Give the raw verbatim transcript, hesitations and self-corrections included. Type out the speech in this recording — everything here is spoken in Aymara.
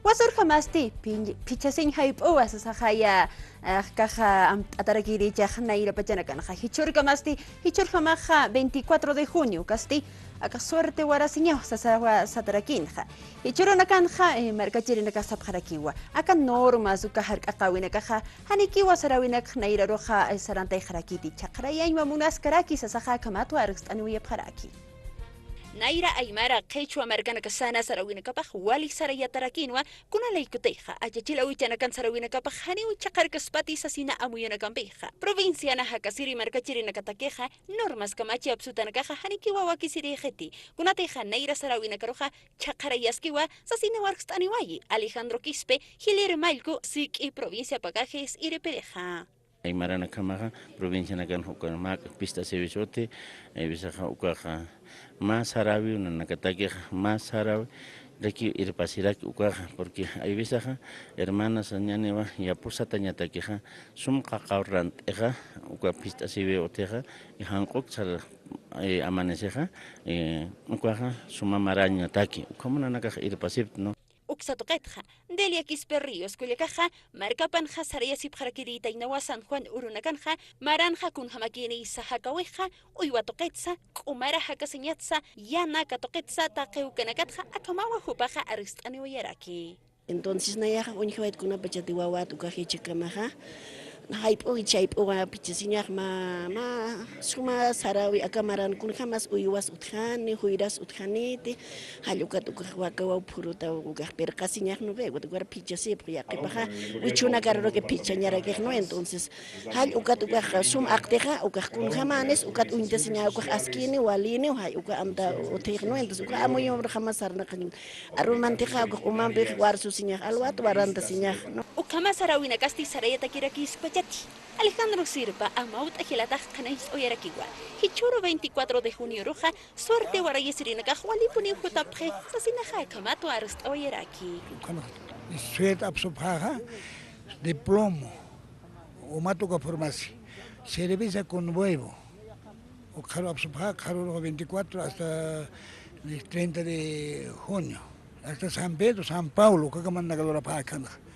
Wasurjamasti, phi-, phichasiñ jayp'uwa sasaxaya, ah, kaxa amt'atarakirichax nayra pachanakanxa. Jichhurkamasti, jichhurjamaxa veinticuatro de junio, kasti, aka suerte warasiñaw sasawa satarakinxa. Jichhürunakanxa, eh, markachirinakax sapxarakiwa. Aka normas uka jark'aqäwinakaxa, janikiwa saräwinakx nayraruxa, eh, sarantayxarakiti. Chhaqharayañwa munaskaraki sasaxa akhamatwa arst'aniwayapxaraki. Nayra aymara qhichwa markanakasana saräwinakapax wali sarayatarakinwa, kunalaykutixa achachil awichanakan saräwinakapax janiw chhaqharkaspati sasina amuyunakampixa. Provinciana jakasiri markachirinakatakixa, normas kamachi apsutanakaxa janikiwa wakisirïxiti, kunatixa nayra saräwinakaruxa chhaqharayaskiwa sasina arst'aniwayi. Alejandro Quispe, jilïr mallku, Siq'i provincia Pacajes irpirixa. Aymaranakamaxa, provincianakan ukan mä pista siwis uti, aywisaxa ukaxa, mä saräwiw nanakatakixa, mä saräwi, raki irpasiraki ukaxa, porque aywisaxa, hermana sañaniwa, yapusatañatakixa, sum qaqaw rant'ixa, uka pista siwi utixa, y janq'uk sar, eh, amanecexa, eh, ukaxa, suma marañataki, ukhamananakax irpasipti, ¿no? Uksa tuqitxa, Delia Quispe Ríos kullakaxa, markapanxa sarayasipxarakirïtaynawa San Juan urunakanxa, maranxa kunjamakïnïsa jakawixa, uywa tuqitsa, k'umara jakasiñatsa, yana katuqitsa, taqi ukanakatxa, akhamawa jupaxa arst'aniwayaraki. Entonces, nayaxa uñjawayt kunapachati wawat uka jichhakamaxa, jayp'uwi chayp'uwa phichasiñax mä, mä suma saräwi aka maran kunjamas uywas utjani, juyras utjaniti, jall ukat ukax wakawaw phuruta ukax pirqasiñax, ¿no ve? Ukat ukar phichasipx yaqhipaxa, wichhunakar uruki phichañarakix, ¿no? Entonces, jall ukat ukax sum aqtixa, ukax kunjamanis, ukat uñtasiña ukax askini, walini, jall uka amta utjix, ¿no? Entonces, uka amuyumrxamas sarnaqañ. Arumantixa, ukax umampix warsusiñax, alwat warantasiñax, ¿no? Ukhama saräwinakasti sarayatakirakïskpachati. Alejandro Sirpa, amawt'a jilatax qhanañcht'awayarakiwa. Jichhüru veinticuatro de junioruxa, suerte warayasirinakax walipuniw jutapxi, sasinaxa akhamatwa arst'awayaraki. Ukhama suerte apsupxäxa, diplomo, umat uka formasi, cerveza con huevo. Ukxaru apsupxä, ukxarurux veinticuatro hasta el treinta de junio, hasta San Pedro, San Pablo, ukakamanaka lurapxäkhanxa.